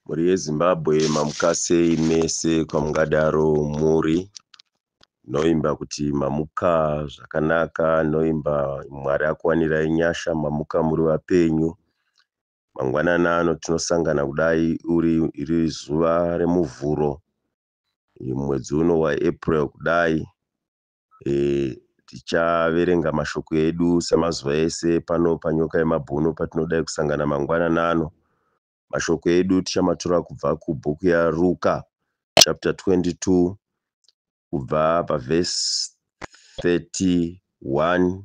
Mhuri yeZimbabwe mamukasei mese kwamungadaro muri. Ndinoimba kuti mamuka zvakanaka ndinoimba Mwari akuwanirai nyasha mamuka muri vapenyu. Mangwanani ano tinosangana kudai uri riri zuva reMuvhuro mwedzi uno waApril kudai. Tichaverenga mashoko edu semazuva ese pano paNyoka yemabhunu patinodai kusangana mangwanani ano. Mashoko edu tichamatora kubva kubhuku yaRuka chapter 22 kubva pavhesi 31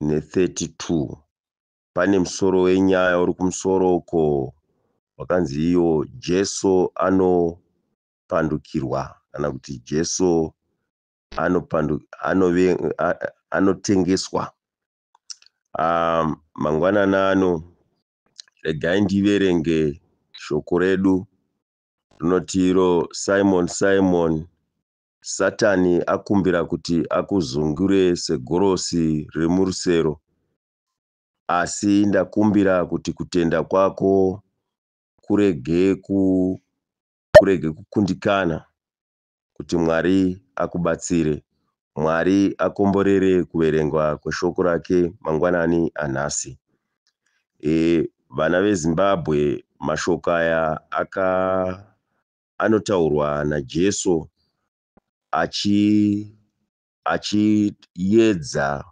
ne32. Pane musoro wenyaya uri kumusoro uko wakanzi iyo Jesu anopandukirwa kana kuti Jesu anotengeswa. Mangwanani ano regai ndiverenge shoko redu rinoti iro Simon Simon Satani akumbira kuti akuzungure segorosi riri murusero asi ndakumbira kuti kutenda kwako kurege kukundikana kuti Mwari akubatsire. Mwari akomborere kuverengwa kweshoko rake mangwanani anhasi. Vana veZimbabwe mashoko aya anotaurwa naJesu achiedza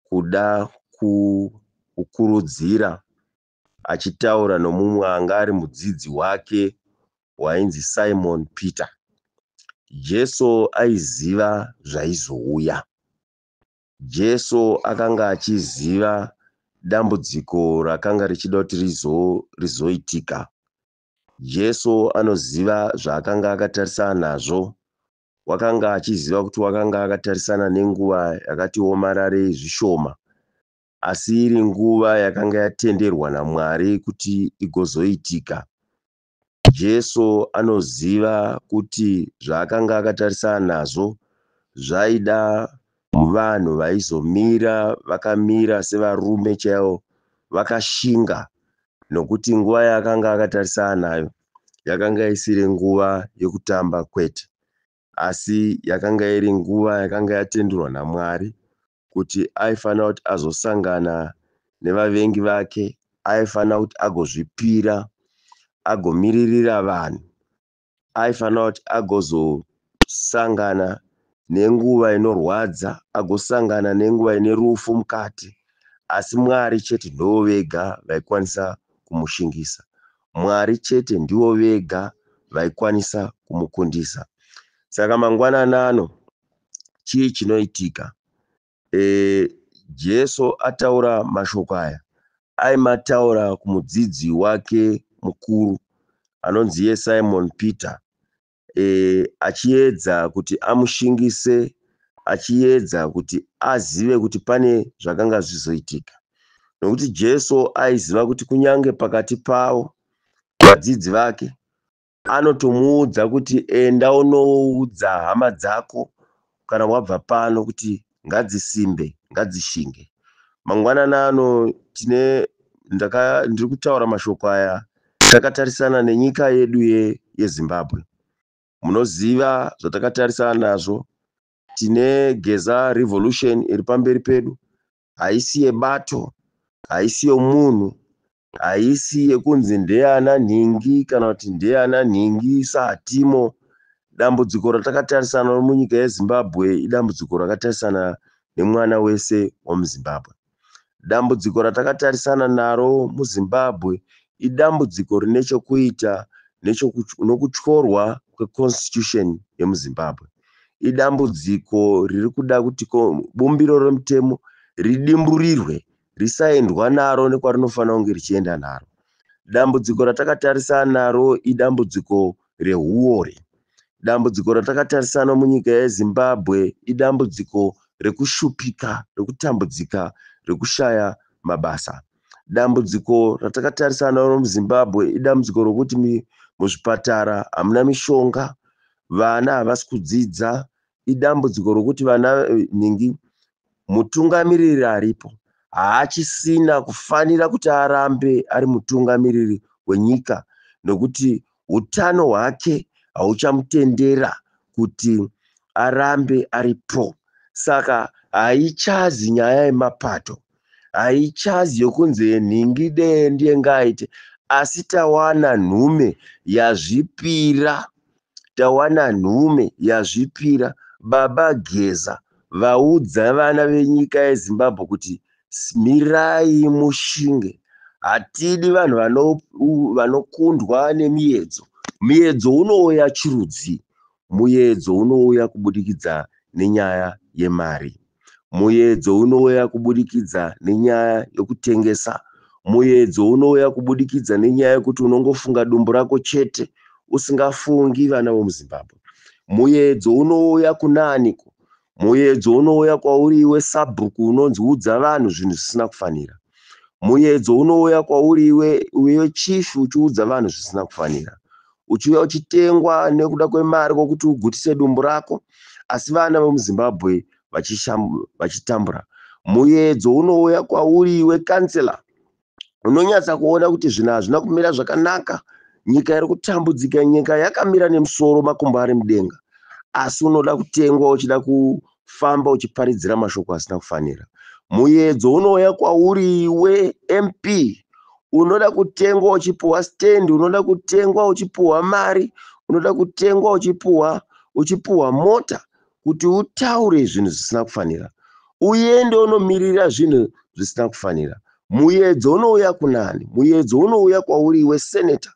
kuda kukurudzira achitaura nomumwe anga ari mudzidzi wake wainzi Simon Peter. Jesu aiziva zvaizouya. Jesu akanga achiziva dambudziko rakanga richida kuti rizoitika. Jesu anoziva zvaakanga akatarisana nazvo. Wakanga achiziva kuti wakanga akatarisana nenguva yakati omararei zvishoma asi iri nguva yakanga yatenderwa naMwari kuti igozoitika. Jesu anoziva kuti zvaakanga akatarisana nazvo zvaida vanhu vaizomira vakamira sevarume chaivo vakashinga nokuti nguva yaakanga akatarisana nayo yakanga isiri nguva yekutamba kwete asi yakanga iri nguva yakanga yatenderwa naMwari kuti aifanira kuti azosangana nevavengi vake aifanira kuti agozvipira agomiririra vanhu aifanira kuti agozosangana nenguva inorwadza agosangana nenguva ine rufu mukati asi Mwari chete ndivo vega vaikwanisa kumushingisa. Mwari chete ndivo vega vaikwanisa kumukundisa. Saka mangwanani ano chii chinoitika? Jesu ataura mashoko aya aimataura kumudzidzi wake mukuru anonzi iye Simon Peter achiedza kuti amushingise achiedza kuti azive kuti pane zvakanga zvizoitika nokuti Jesu aiziva kuti kunyange pakati pavo vadzidzi vake anotomuudza kuti enda unoudza hama dzako kana wabva pano kuti ngadzisimbe ngadzishinge. Mangwanani ano ndiri kutaura mashoko aya takatarisana nenyika yedu yeZimbabwe. Munoziva zvatakatarisana nazvo. Tine Geza Revolution iri pamberi pedu. Haisi yebato, haisi yomunhu, haisi yekunzi ndeyana nhingi kana kuti ndeyana nhingi sahatimo. Dambudziko ratakatarisana naro munyika yeZimbabwe idambudziko rakatarisana nemwana wese wemuZimbabwe. Dambudziko ratakatarisana naro muZimbabwe idambudziko rine chokuita nokutyorwa kweConstitution yemuZimbabwe. Idambudziko riri kuda kuti bumbiro remutemo ridimburirwe risaendwa naro nekwarinofanira kunge richienda naro. Dambudziko ratakatarisana naro idambudziko rehuori. Dambudziko ratakatarisana munyika yeZimbabwe idambudziko rekushupika, rekutambudzika, rekushaya mabasa. Dambudziko ratakatarisana naro muZimbabwe idambudziko rokuti muzvipatara hamuna mishonga, vana havasi kudzidza. Idambudziko rokuti vana nhingi mutungamiriri aripo haachisina kufanira kuti arambe ari mutungamiriri wenyika. nokuti utano hwake hauchamutendera kuti arambe aripo. Saka haichazi nyaya yemapato, haichazi yokunzi nhingi dee ndiye ngaaite, asi tawana nhume yazvipira, tawana nhume yazvipira. Baba Geza vaudza vana venyika yeZimbabwe kuti mirai mushinge, hatidi vanhu vanokundwa nemiedzo. Muedzo unouya chirudzi, muedzo unouya kubudikidza nenyaya yemari, muedzo unouya kubudikidza nenyaya yokutengesa, muedzo unouya kubudikidza nenyaya yekuti unongofunga dumbu rako chete usingafungi vana vomuZimbabwe. Muedzo unouya kunaaniko? Muedzo unouya kwauri iwe sabhuku unonzi udza vanhu zvinhu zvisina kufanira. Muedzo unouya kwauri iwe chief uchiudza vanhu zvisina kufanira. Uchiuya uchitengwa nekuda kwemari kwokuti ugutise dumbu rako, asi vana vemuZimbabwe vachitambura. Muedzo unouya kwauri iwe kansela, unonyatsa kuona kuti zvinhu hazvina kumira zvakanaka, nyika iri kutambudzika, nyika yakamira nemusoro, makumbo ari mudenga, asi unoda kutengwa uchida kufamba uchiparidzira mashoko asina kufanira. Muedzo unouya kwauri iwe MP, unoda kutengwa uchipuwa stand, unoda kutengwa uchipuwa mari, unoda kutengwa uchipuwa mota kuti utaure zvinhu zvisina kufanira, uende unomirira zvinhu zvisina kufanira. Muedzo unouya kunani? Muedzo unouya kwauri iwe senator,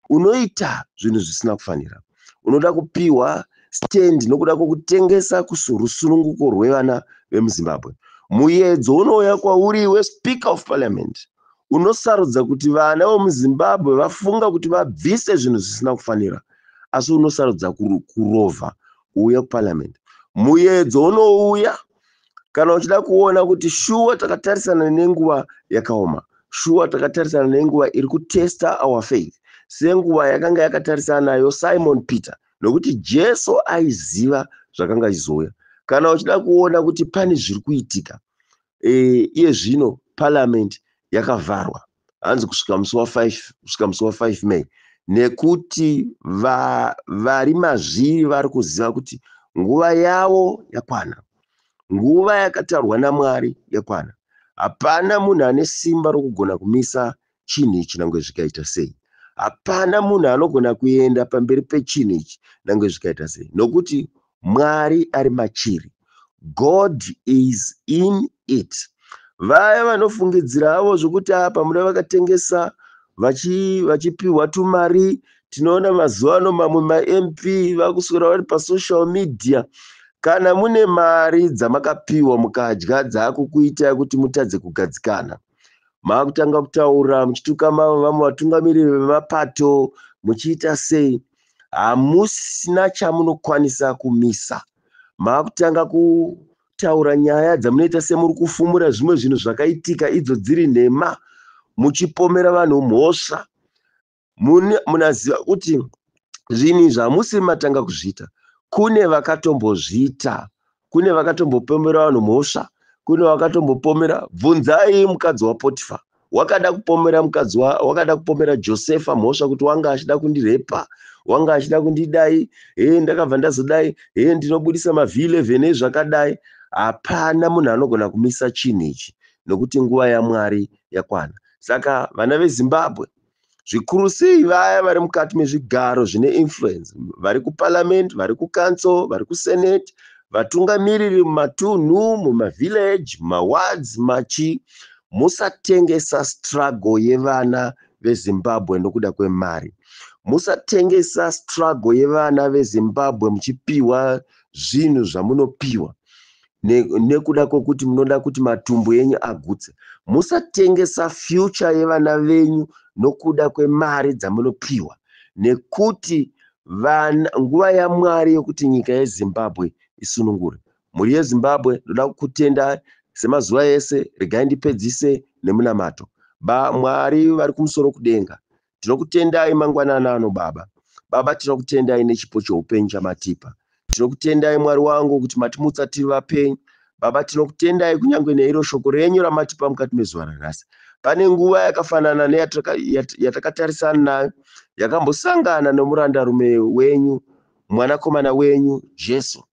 unoita zvinhu zvisina kufanira, unoda kupiwa stand nokuda kwokutengesa rusununguko rwevana vemuZimbabwe. Muedzo unouya kwauri iwe speaker of parliament, unosarudza kuti vana vemuZimbabwe vafunga kuti vabvise zvinhu zvisina kufanira, asi unosarudza kurovha kuuya kuparliament. Muedzo unouya kana uchida kuona kuti shuwa takatarisana nenguva yakaoma, shuwa takatarisana nenguva iri kutesta our faith, senguva yakanga yakatarisana nayo Simon Peter, nokuti Jesu aiziva zvakanga izouya. Kana uchida kuona kuti pane zviri kuitika, iye zvino parliament yakavharwa, hanzi kusvika musi wa5, kusvika musi wa5 May, nekuti vari mazviri vari kuziva kuti nguva yavo yakwana, nguva yakatarwa naMwari yakwana. Hapana munhu ane simba rokugona kumisa chinhu ichi nangwe zvikaita sei. Hapana munhu anogona kuenda pamberi pechinhu ichi nangwe zvikaita sei, nokuti Mwari ari machiri. God is in it. Vaya vanofungidzira havo zvokuti apa muda vakatengesa vachipiwa tumari. Tinoona mazuva ano mamwe maMP vakuswera vari pasocial media. Kana mune mari dzamakapiwa mukadya dzakukuitai kuti mutadze kugadzikana, makutanga kutaura muchituka vamwe vatungamiriri vemapato, muchiita sei, hamusina chamunokwanisa kumisa. Makutanga kutaura nyaya dzamunoita semuri kufumura zvimwe zvinhu zvakaitika idzo dziri nhema, muchipomera vanhu mhosva. Munaziva kuti zvinhu izvi hamusi matanga kuzviita. Kune vakatombozviita, kune vakatombopomera vanhu mhosva, kune vakatombopomera. Bvunzai mukadzi waPotifa, wakada kupomera mukadzi wakada kupomera Josefa mhosva kuti wanga achida kundirepa, wanga achida kundidai, he ndakabva ndazodai, he ndinobudisa maV11 ezvakadai. Hapana munhu anogona kumisa chinhu ichi, nokuti nguva yaMwari yakwana. Saka vana veZimbabwe, zvikuru sei vaya vari mukati mezvigaro zvine influence, vari kuparliament, vari kucouncil, vari kusenate, vatungamiriri mumatunhu, mumavillage, mumawards, machi, musatengesa struggle yevana veZimbabwe nokuda kwemari. Musatengesa struggle yevana veZimbabwe muchipiwa zvinhu zvamunopiwa nekuda kwokuti munoda kuti matumbu enyu agutse. Musatengesa future yevana venyu nokuda kwemari dzamunopiwa, nekuti nguva yaMwari yokuti nyika yeZimbabwe isunungure. Mhuri yeZimbabwe, ndoda kukutenda semazuva ese. Regai ndipedzise nemunamato. Mwari vari kumusoro kudenga, tinokutendai mangwanani ano Baba. Baba, tinokutendai nechipo cheupenyu chamatipa. Tinokutendai Mwari wangu kuti matimutsa tiri vapenyu. Baba, tinokutendai kunyange neiro shoko renyu ramatipa mukati mezuva ranhasi. Pane nguva yakafanana neyataka-yatakatarisana nayo yakambosangana nomurandarume wenyu, mwanakomana wenyu Jesu.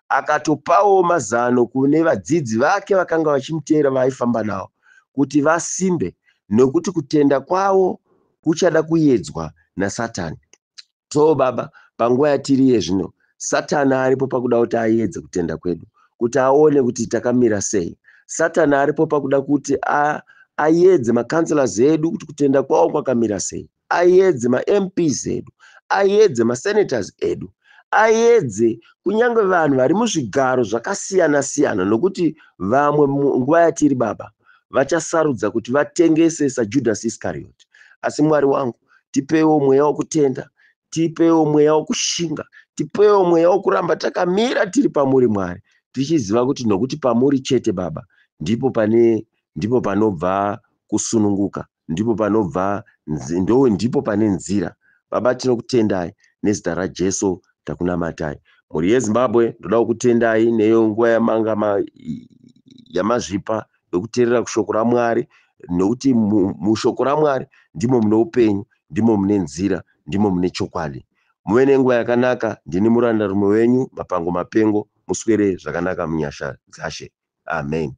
Akatopawo mazano kune vadzidzi vake vakanga vachimuteera vaaifamba navo kuti vasimbe nokuti kutenda kwavo kuchada kuyedzwa naSatani. So Baba, panguva yatiri iye zvino, Satani aripo pakuda kuti ayedze kutenda kwedu, kuti aone kuti takamira sei. Satani aripo pakuda kuti ayedze macouncillors edu kuti kutenda kwavo kwakamira sei, ayedze maMPs edu, ayedze masenators edu, ayedze kunyange vanhu vari muzvigaro zvakasiyana-siyana, nokuti vamwe nguva yatiri Baba vachasarudza kuti vatengese saJudas Iscariot. Asi Mwari wangu, tipewo mweya wokutenda, tipewo mweya wokushinga, tipewo mweya wokuramba takamira tiri pamuri Mwari, tichiziva kuti nokuti pamuri chete Baba ndipo pane ndipo panobva kusununguka, ndipo panobva ndo ndipo pane nzira. Baba tinokutendai nezita raJesu takunamatai. Mhuri yeZimbabwe ndoda kukutendai neyo nguva yamanga yamazvipa yokuteerera kushoko raMwari, nokuti mushoko raMwari ndimo mune upenyu, ndimo mune nzira, ndimo mune chokwadi. Muve nenguva yakanaka. Ndini murandarume wenyu Mapango Mapengo. Muswere zvakanaka munyasha dzaShe. Amen.